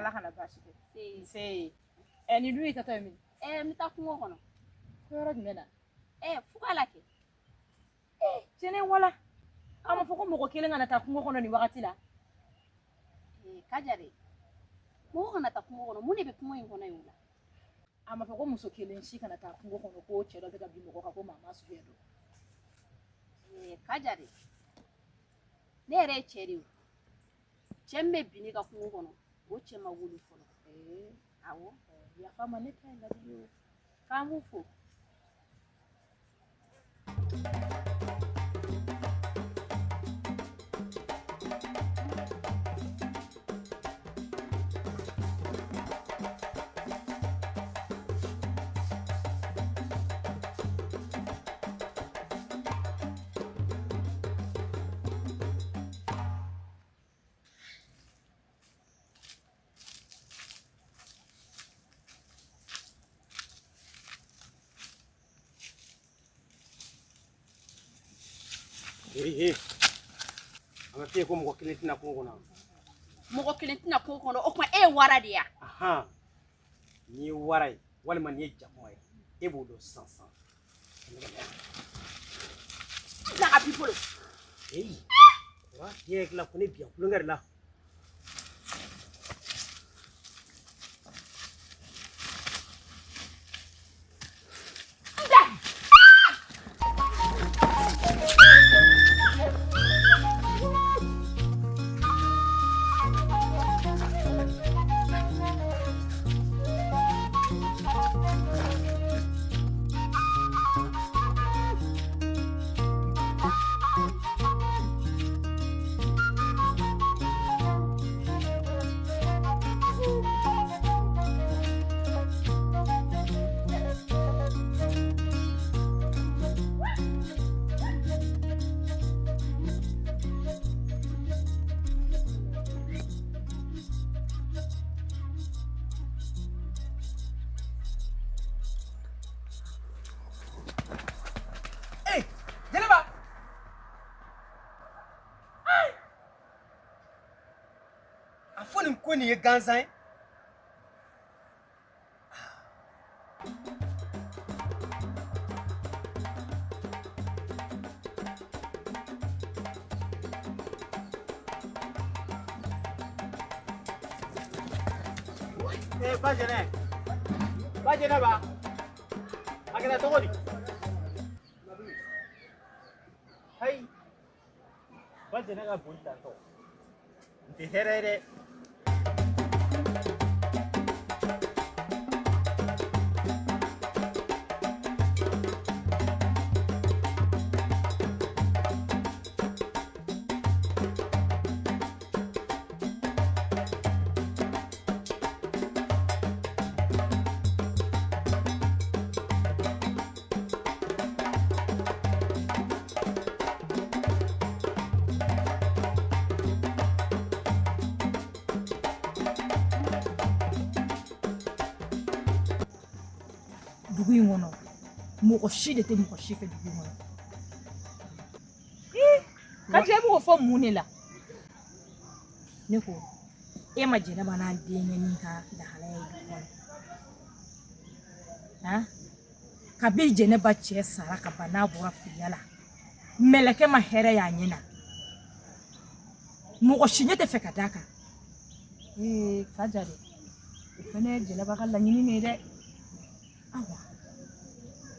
Ala kana baasi kɛ. Nse. Ɛ ni dun y'i taatɔ ye min? Ɛ n bɛ taa kungo kɔnɔ. Ko yɔrɔ jumɛn na? Ɛ fuga la kɛ. Jɛnɛ wala. A ma fɔ ko mɔgɔ kelen kana taa kungo kɔnɔ nin wagati la. Kaja dɛ. Mɔgɔ kana taa kungo kɔnɔ, mun de bɛ kungo in kɔnɔ yen o la? A ma fɔ ko muso kelen si kana taa kungo kɔnɔ ko cɛ dɔ bɛ ka bin mɔgɔ kan ko maa m'a suguya dɔn. Kaja dɛ. Ne yɛrɛ ye cɛ de ye. Cɛ min bɛ bin ne kan kungo kɔnɔ, o cɛ ma wolo fɔlɔ. Awɔ. Yafa ma ne ta ye ladili ye o. K'an b'u fo. Ee a ma f'i ye ko mɔgɔ kelen tɛ na kungo kɔnɔ. Mɔgɔ kelen tɛ na kungo kɔnɔ, o tuma e ye wara de ye wa? N'i ye wara ye walima n'i ye jakuma ye, e b'o dɔn sisan sisan. Bila ka b'i bolo. Eyi, wa diɲɛ tila ko ne bi yan kulonkɛ de la. Hey, Jɛnɛba! A fɔ nin ko nin ye gansan ye. Eh, ba Jɛnɛ. Ba Jɛnɛba. A kɛra cogo di? Hayi. Ba Jɛnɛ ka boli tantɔ. N tɛ hɛrɛ ye dɛ. Dugu in kɔnɔ mɔgɔ si de tɛ mɔgɔ si fɛ dugu in kɔnɔ. Kaja, e b'o fɔ mun de la? Ne ko e ma Jɛnɛba n'a denkɛnin ka lahalaya ye dugu kɔnɔ. Han? Kabi Jɛnɛba cɛ sara ka ban n'a bɔra firiya la, mɛlɛkɛ ma hɛrɛ y'a ɲɛ na. Mɔgɔ si ɲɛ tɛ fɛ ka d'a kan. Ee Kaja dɛ, o fɛnɛ ye Jɛnɛba ka laɲini de ye dɛ. Awa,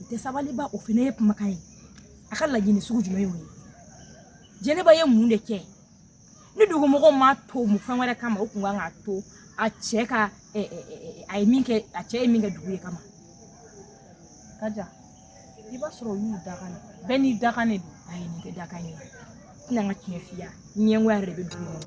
o tɛ sabaliba, o fɛnɛ ye kumakan ye. A ka laɲini sugu jumɛn y'o ye? Jɛnɛba ye mun de kɛ? Ni dugumɔgɔw m'a to mun fɛn wɛrɛ kama, o kun kan k'a to a cɛ ka a ye min kɛ, a cɛ ye min kɛ dugu ye kama. Kaja, i b'a sɔrɔ o y'u dakan de, bɛɛ n'i dakan de don. Ayi, nin tɛ dakan ye. Tɛna n ka tiɲɛ f'i ye, ɲɛngoya yɛrɛ de bɛ dugu kɔnɔ.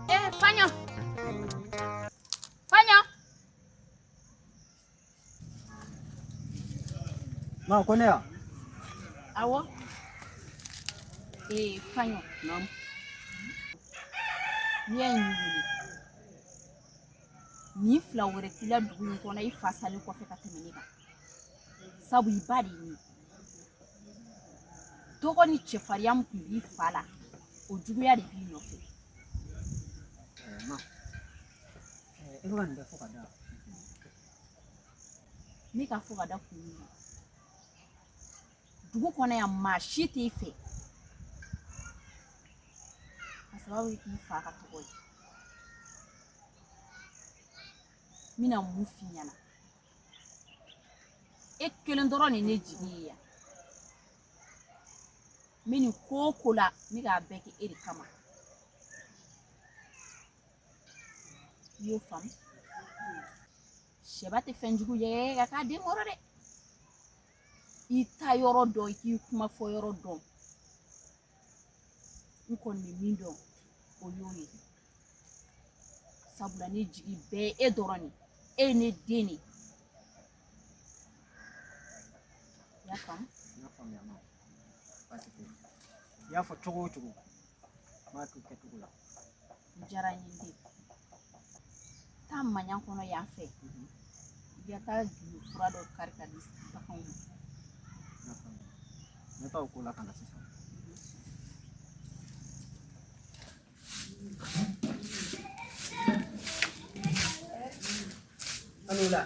Eh, Faɲɔ. Faɲɔ. Ma ko ne ya? Awɔ. Ee, Faɲɔ. Naamu. N'i y'a ye n y'i wele, Nin fila wɛrɛ t'i la dugu in kɔnɔ i fa salen kɔfɛ ka tɛmɛ ne kan. Sabu i ba de ye ne ye. Tɔgɔ ni cɛfarinya min tun b'i fa la, o juguya de b'i nɔfɛ. Ma, e bɛ ka nin bɛɛ fɔ ka da. Ne ka fɔ ka da kun min na, dugu kɔnɔ yan maa si t'e fɛ ka sababu kɛ k'i fa ka tɔgɔ ye. N bɛna mun f'i ɲɛna, e kelen dɔrɔn de ne jigi ye yan. N bɛ nin ko o ko la, n bɛ k'a bɛɛ kɛ e de kama. I y'o faamu? Sɛba tɛ fɛn jugu ye ka k'a den kɔrɔ dɛ. I ta yɔrɔ dɔn, i k'i kuma fɔ yɔrɔ dɔn. N kɔni bɛ min dɔn, o y'o ye. Sabula ne jigi bɛɛ ye e dɔrɔn de ye. E ye ne den de ye. I y'a faamu? N y'a faamuya ma. Baasi tɛ. I y'a fɔ cogo o cogo, n b'a kɛ o kɛcogo la. O diyara n ye n den. Taa maɲan kɔnɔ yan fɛ. I ka taa juru fura dɔ kari ka di baganw ma. N y'a faamuya. N bɛ taa o ko la ka na sisan. Ani wula.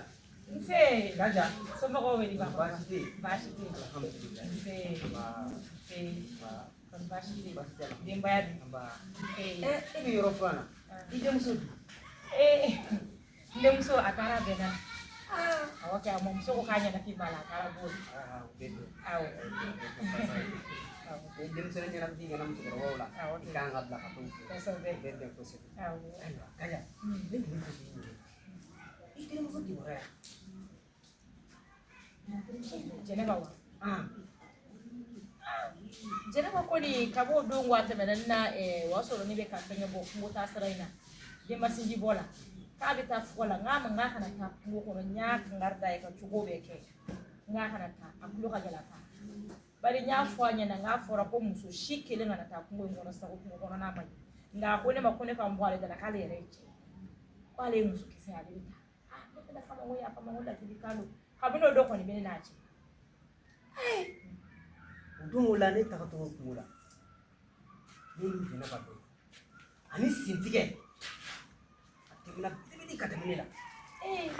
Nse. Kaja. Somɔgɔw bɛ di ba? Baasi tɛ yen. Baasi tɛ yen. Alhamdulilayi. Nse. Nba. Nse. Nba. Kɔni baasi tɛ yen. Baasi tɛ la. Denbaya dun? Nba. Nse. Ɛ e bɛ yɔrɔ furan na. I denmuso dun? Ee, n denmuso a taara bɛn na. Awɔ kɛ, a mɔmuso ko k'a ɲɛnafin b'a la, a taara b'o ye. Aa o bɛ don. Awɔ. Ni denmisɛnnin ɲɛnafin ɲɛna musokɔrɔbaw la, Awɔ. i kan ka bila ka t'o fɛ. Kosɛbɛ. O bɛ bɛn kosɛbɛ. Awɔ. Ayiwa Kaja, ne tun bɛ fɛ k'i ɲininka. I denmuso kibaruya. Jɛnɛba wa? Ah. Jɛnɛba kɔni kab'o don ko a tɛmɛna ne na, o y'a sɔrɔ ne bɛ ka fɛngɛ bɔ kungo taa sira in na, denbasinji bɔ la, k'a bɛ taa fugɔ la, n k'a ma n k'a kana taa kungo kɔnɔ, n y'a kangari d'a ye ka cogo bɛɛ kɛ, n k'a kana taa, a tulo ka gɛlɛn a ta. Bari n y'a fɔ a ɲɛna, n k'a fɔra ko muso si kelen kana taa kungo in kɔnɔ, sago kungo kɔnɔna man ɲi. Nka a ko ne ma ko ne ka n bɔ ale da la, k'ale yɛrɛ ye cɛ ye, k'ale ye muso kisɛ ye, ale bɛ taa. Ah, ne fana kama n ko yafa ma, n ko ladilikan don. Kabini o don kɔni bɛ ne n'a cɛ. O don o la ne tagatɔ kungo la, ne ni Jɛnɛba dɔn ani sentigɛ a tɛmɛna belebele ka tɛmɛ ne la.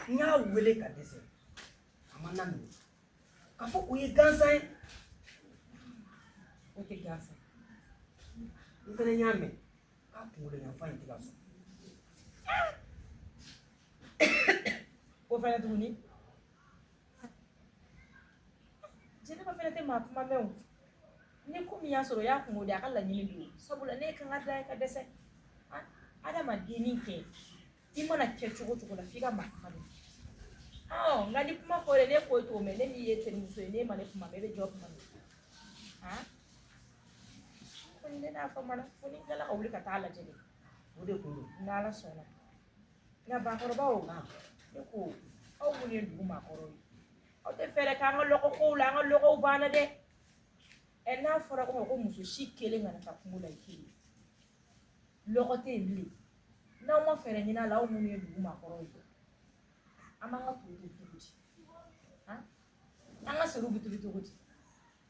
N y'a wele ka dɛsɛ, a ma na minɛ k'a fɔ o ye gansan ye. O tɛ gansan. N fana y'a mɛn k'a kunkolo yanfan in tɛ ka sɔn. O fana tuguni. Jɛnɛba fana tɛ maa kuma mɛn o. Ni ko min y'a sɔrɔ o y'a kungo de ye, a ka laɲini don. Sabula ne ye kangari d'a ye ka dɛsɛ. Adamadennin kɛ, i mana kɛ cogo o cogo la, f'i ka maa kuma mɛn. Nka ni kuma fɔra ne ko t'o mɛn, ne min ye terimuso ye, ne ma ne kuma mɛn, e bɛ jɔ kuma mɛn. Ko ni ne n'a fɔ mana, fo ni n tilala ka wuli ka taa lajɛ de. O de kun don. N'Ala sɔnna. Nka bakɔrɔbaw, ne ko aw minnu ye dugu maakɔrɔw ye, aw tɛ fɛɛrɛ k'an ka lɔgɔ kow la, an ka lɔgɔw banna dɛ. Ɛ n'a fɔra ko muso si kelen kana taa kungo la i kelen, lɔgɔ tɛ yen bilen. N'aw ma fɛɛrɛ ɲini a la, aw minnu ye dugu maakɔrɔw ye, an b'an ka to tobi cogo di? An ka siriw bɛ tobi cogo di?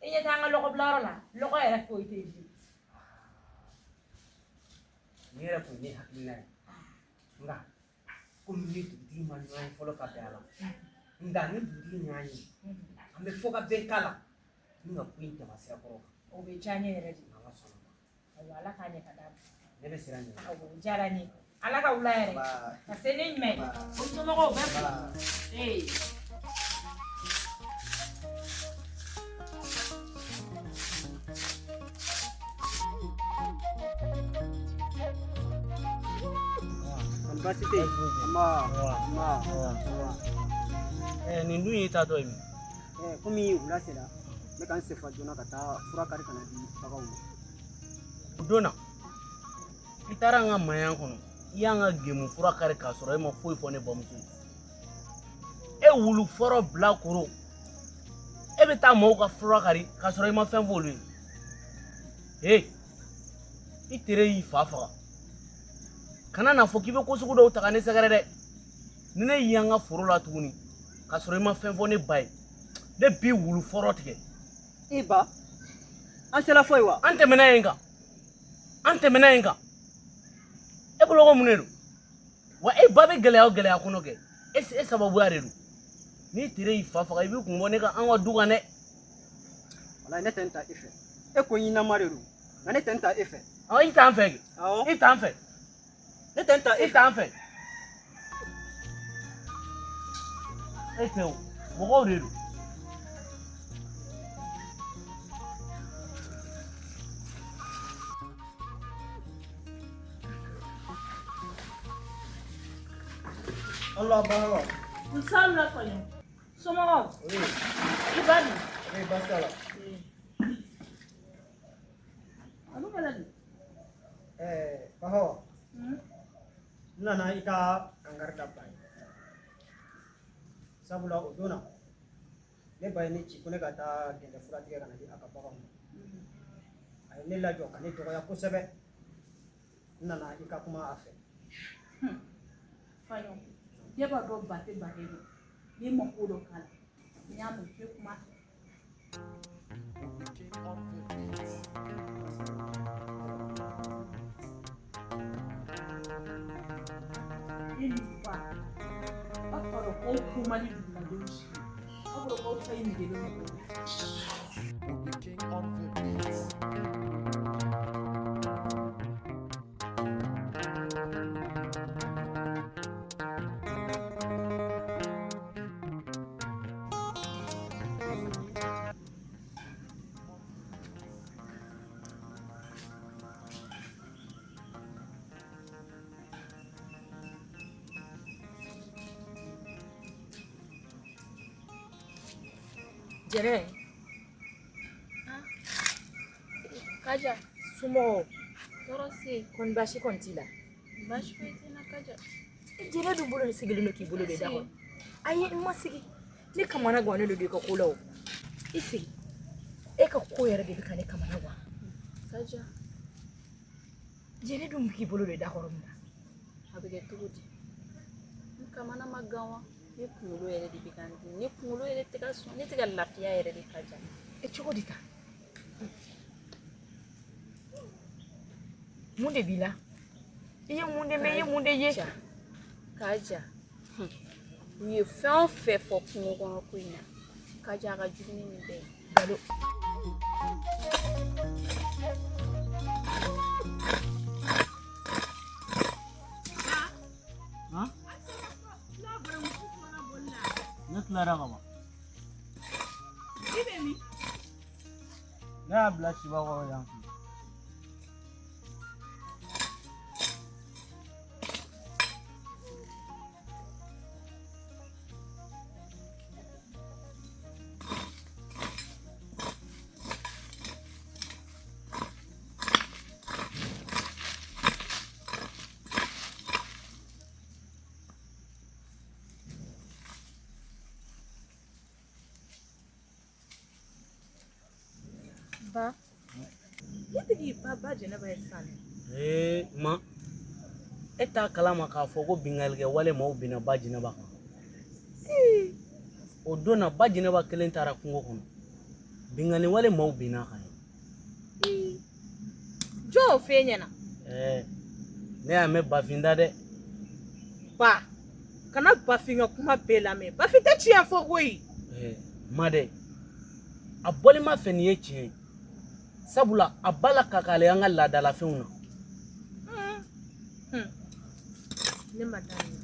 E ɲɛ tɛ an ka lɔgɔ bilayɔrɔ la, lɔgɔ yɛrɛ foyi tɛ yen bilen. Nin yɛrɛ kun ye ne hakilina ye, nka komi ni dugutigi ma ɲɔgɔn ye fɔlɔ ka bɛn a la, nka ni dugutigi y'an ye, an bɛ fɔ ka bɛn k'a la ni ka ko in tɛmɛ sira kɔrɔ kan. O bɛ diya n ye yɛrɛ de. Ala sɔnna ma. Ayiwa, Ala k'a ɲɛ ka d'a ma. Ne bɛ siran ɲɛ. Awɔ, o diyara n ye. Ala ka wula yɛrɛ. Ka se ne ɲuman ye. O somɔgɔw bɛɛ fo. Ee. Baasi tɛ yen. Nba. Nba. Nin dun y'i taatɔ ye min? Komi wula sera, n bɛ ka n senfa joona ka taa fura kari ka na di baganw ma. O don na, i taara an ka maɲan kɔnɔ, i y'an ka gemu fura kari k'a sɔrɔ e ma foyi fɔ ne bamuso ye. E wulu fɔlɔ bilakoro, e bɛ taa maaw ka fura kari k'a sɔrɔ i ma fɛn fɔ olu ye. Ee, i tere y'i fa faga. Kana n'a fɔ k'i bɛ ko sugu dɔw ta ka ne sɛgɛrɛ dɛ. Ni ne y'i an ka foro la tuguni k'a sɔrɔ i ma fɛn fɔ ne ba ye, ne b'i wulu fɔrɔ tigɛ. I ba, an sera fɔ yen wa? An tɛmɛna yen kan, an tɛmɛna yen kan. E bolo ko mun de don? Wa e ba bɛ gɛlɛya o gɛlɛya kɔnɔ kɛ, e sababuya de don. N'i tere y'i fa faga, i b'i kun bɔ ne ka an ka du kan dɛ. Walayi ne tɛ n ta e fɛ. E ko ɲinama de don, nka ne tɛ n ta e fɛ. Awɔ, i t'an fɛ kɛ. Awɔ. I t'an fɛ. Ne tɛ n ta e fɛ. I t'an fɛ. E tɛ o, mɔgɔw de don. Allah bawa. Nsala fɔlɔ. Somɔgɔw. I ba dun? Oui, baasi t'a la. Olu bɛ di? Bahawa. N nana i ka kangari dabila ye. Sabula o don na, ne ba ye ne ci ko ne ka taa gɛlɛ fura tigɛ ka na di a ka baganw ma. A ye ne lajɔ ka ne dɔgɔya kosɛbɛ. N nana i ka kuma a fɛ. Faɲɔ, ne b'a dɔn ba tɛ ba de don. N'i ma ko dɔ k'a la, n'i y'a mɛn k'i kuma fɛ. E ni ba, aw t'a dɔn k'aw ko man di duguladenw si ye. Aw b'a dɔn k'aw ta ye negelen mɔgɔw ye. Jɛnɛ. Kaja. Somɔgɔw. Tɔɔrɔ se. Kɔni baasi kɔni t'i la? Baasi foyi tɛ n na Kaja. Jɛnɛ dun bolo de sigilen don k'i bolo don i da kɔnɔ. Ayi, n ma sigi. Ne kamana gannen don i ka ko la o. I sigi. E ka ko yɛrɛ de bɛ ka ne kamana gan. Kaja. Jɛnɛ dun bɛ k'i bolo don i da kɔrɔ mun na? A bɛ kɛ cogo di? N kamana ma gan wa? Ne kunkolo yɛrɛ de bɛ ka n dimi. Ne kunkolo yɛrɛ tɛ ka sɔn. Ne tɛ ka lafiya yɛrɛ de Kaja. E cogo di tan? Mun de b'i la? I ye mun de mɛn? I ye mun de ye? Kaja, u ye fɛn o fɛn fɔ kungo kɔnɔ ko in na, Kaja a ka jugu ni nin bɛɛ ye. Balo. Ne tilara ka ban. I bɛ min? Ne y'a bila siba kɔrɔ yan fɛ. Ba, ne tɛ k'i ba ba Jɛnɛba ye sisan dɛ. Ee ma, e t'a kalama k'a fɔ ko binkannikɛ wale maaw binna ba Jɛnɛba kan. O don na ba Jɛnɛba kelen taara kungo kɔnɔ. Binkanni wale maaw binna a kan. Jɔn y'o f'e ɲɛna? Ne y'a mɛn Bafin da dɛ. Ba, kana Bafin ka kuma bɛɛ lamɛn. Bafin tɛ tiɲɛ fɔ koyi. Ma dɛ, a bɔlen ma fɛ nin ye tiɲɛ ye. Sabula a ba la ka k'ale an ka laadalafɛnw na. Ne ma da nin na.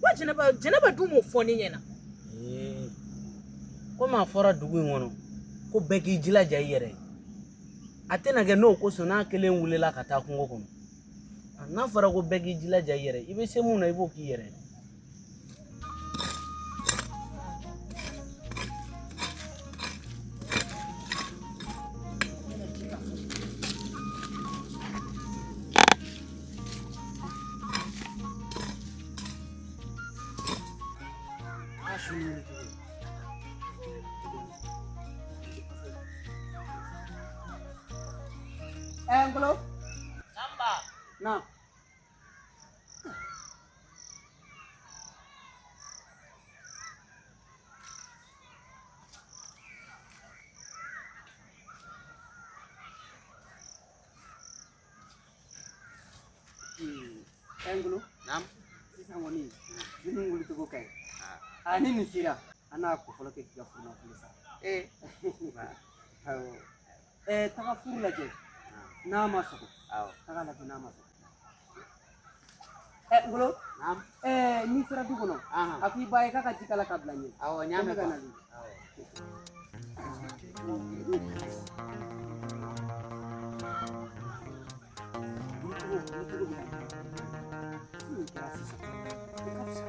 Wa Jɛnɛba dun m'o fɔ ne ɲɛna. Komi a fɔra dugu in kɔnɔ ko bɛɛ k'i jilaja i yɛrɛ ye. A tɛna kɛ n'o kosɔn n'a kelen wulila ka taa kungo kɔnɔ. N'a fɔra ko bɛɛ k'i jilaja i yɛrɛ ye, i bɛ se mun na i b'o k'i yɛrɛ ye. Ngolo. Namba. Na. Ngolo. Naam. Sisan kɔni ni wuli cogo ka ɲi. A ni nin sera an n'a ko fɔlɔ kɛ k'i ka furu nafolo sa. Ee. Awɔ. Taga furu lajɛ n'a ma sɔgɔ. Awɔ. Taga lajɛ n'a ma sɔgɔ. Ngolo. Naam. N'i sera du kɔnɔ. A f'i ba ye k'a ka ji k'a la k'a bila n ɲɛ. Awɔ, n y'a mɛn. Ko ne ka na de. Awɔ. Wuli cogo bɛ na. Min kɛra sisan, o ka fisa.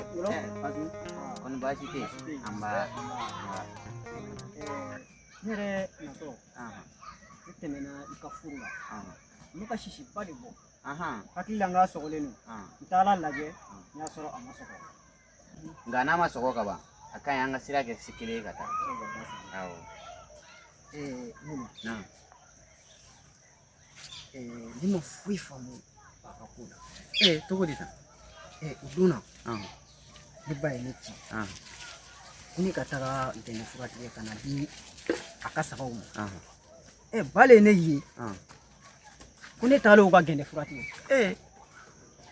Ngolo. Fasu. Kɔni baasi tɛ yen. An b'a. Ne yɛrɛ natɔ, ne tɛmɛna i ka furu la. N bɛ ka sisiba de bɔ. Hakili la n k'a sɔgɔlen don. N taara lajɛ, n y'a sɔrɔ a ma sɔgɔ. Nka n'a ma sɔgɔ ka ban, a ka ɲi an ka sira kɛ kelen ye ka taa. Awɔ. Ngolo. Naam. Ne ma foyi faamu a ka ko la. Cogo di tan? O don na, ne ba ye ne ci. Ko ne ka taga ntɛnɛn fura tigɛ ka na di a ka sagaw ma. Ba le ye ne ye. Ko ne taalen o ka gɛnɛ fura tigɛ.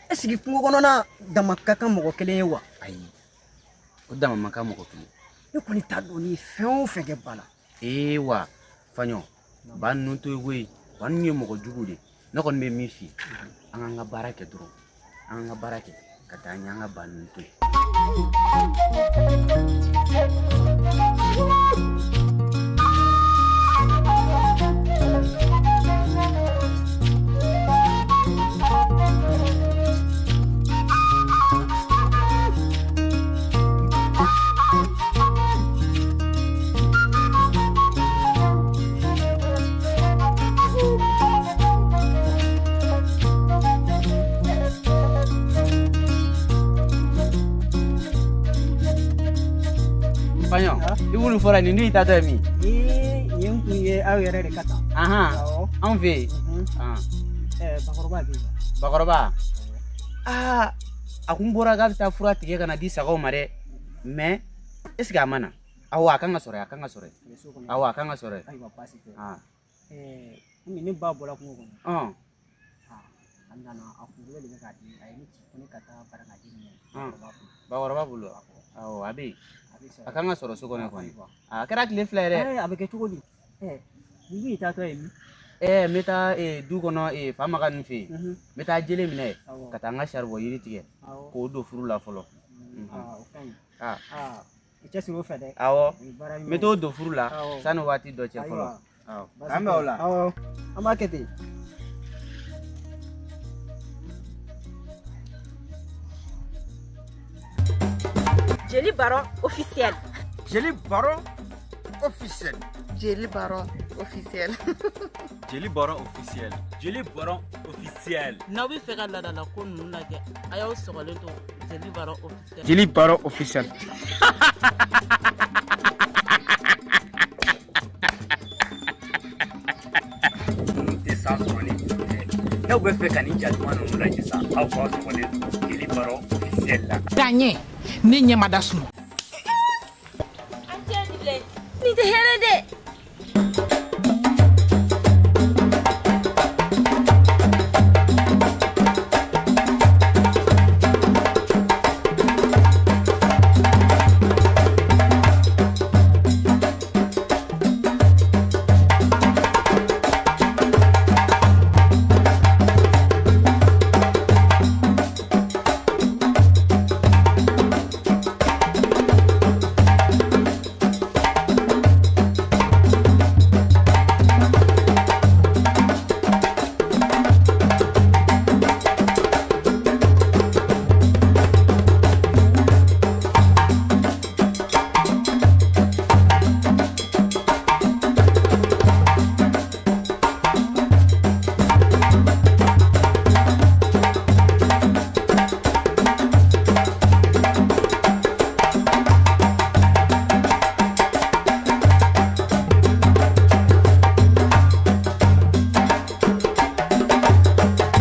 Est ce que kungo kɔnɔna dama ka kan mɔgɔ kelen ye wa? Ayi. O dama man kan mɔgɔ kelen. Ne kɔni t'a dɔn ni fɛn o fɛn kɛ ba la. Ee wa Faɲɔ, ba ninnu to yen koyi. Ba ninnu ye mɔgɔ jugu de ye. Ne kɔni bɛ min f'i ye, an k'an ka baara kɛ dɔrɔn. An k'an ka baara kɛ ka taa ɲɛ an ka ba ninnu to yen. Faɲɔ, i wulu fɔra nin dun y'i taatɔ ye min? Nin kun ye aw yɛrɛ de ka ta. Anw fɛ yen. Bakɔrɔba bɛ yen. Bakɔrɔba? Aa, a kun bɔra k'a bɛ taa fura tigɛ ka na di sagaw ma dɛ. Mais est ce que a ma na? Awɔ, a kan ka sɔrɔ yen, a kan ka sɔrɔ yen. Awɔ, a kan ka sɔrɔ yen. Ayiwa, baasi tɛ. Komi ne ba bɔra kungo kɔnɔ. A nana a kunkolo de bɛ k'a dimi, a ye ne ci ko ne ka taa barakaji minɛ. Bakɔrɔba bolo. Awɔ, a bɛ yen. A kan ka sɔrɔ so kɔnɔ kɔni. A kɛra tile 2 ye dɛ. A bɛ kɛ cogo di? Nin dun y'i taatɔ ye min? N bɛ taa du kɔnɔ Famaka ninnu fɛ yen. N bɛ taa jele minɛ ka taa n ka saribɔn yiri tigɛ k'o don furu la fɔlɔ. O ka ɲi. I cɛsiri o fɛ dɛ. Awɔ. N bɛ t'o don furu la sanni waati dɔ cɛ fɔlɔ. Awɔ. K'an bɛn o la. Awɔ. An b'a kɛ ten. Jeli Baron officiel. Jeli Baron officiel. Jeli Baron officiel. Jeli Baron officiel. Jeli Baron officiel. N'aw bɛ fɛ ka laadala ko ninnu lajɛ, a y'aw sɔgɔlen to Jeli Baron officiel. Jeli Baron officiel. Ninnu tɛ san sɔrɔ ni tɛ. N'aw bɛ fɛ ka nin ja duman ninnu lajɛ sa, aw k'aw sɔgɔlen to Jeli Baron officiel la. Daɲɛ, ne ɲɛ ma da sunɔgɔ. An cɛ ni tile. Nin tɛ hɛrɛ dɛ.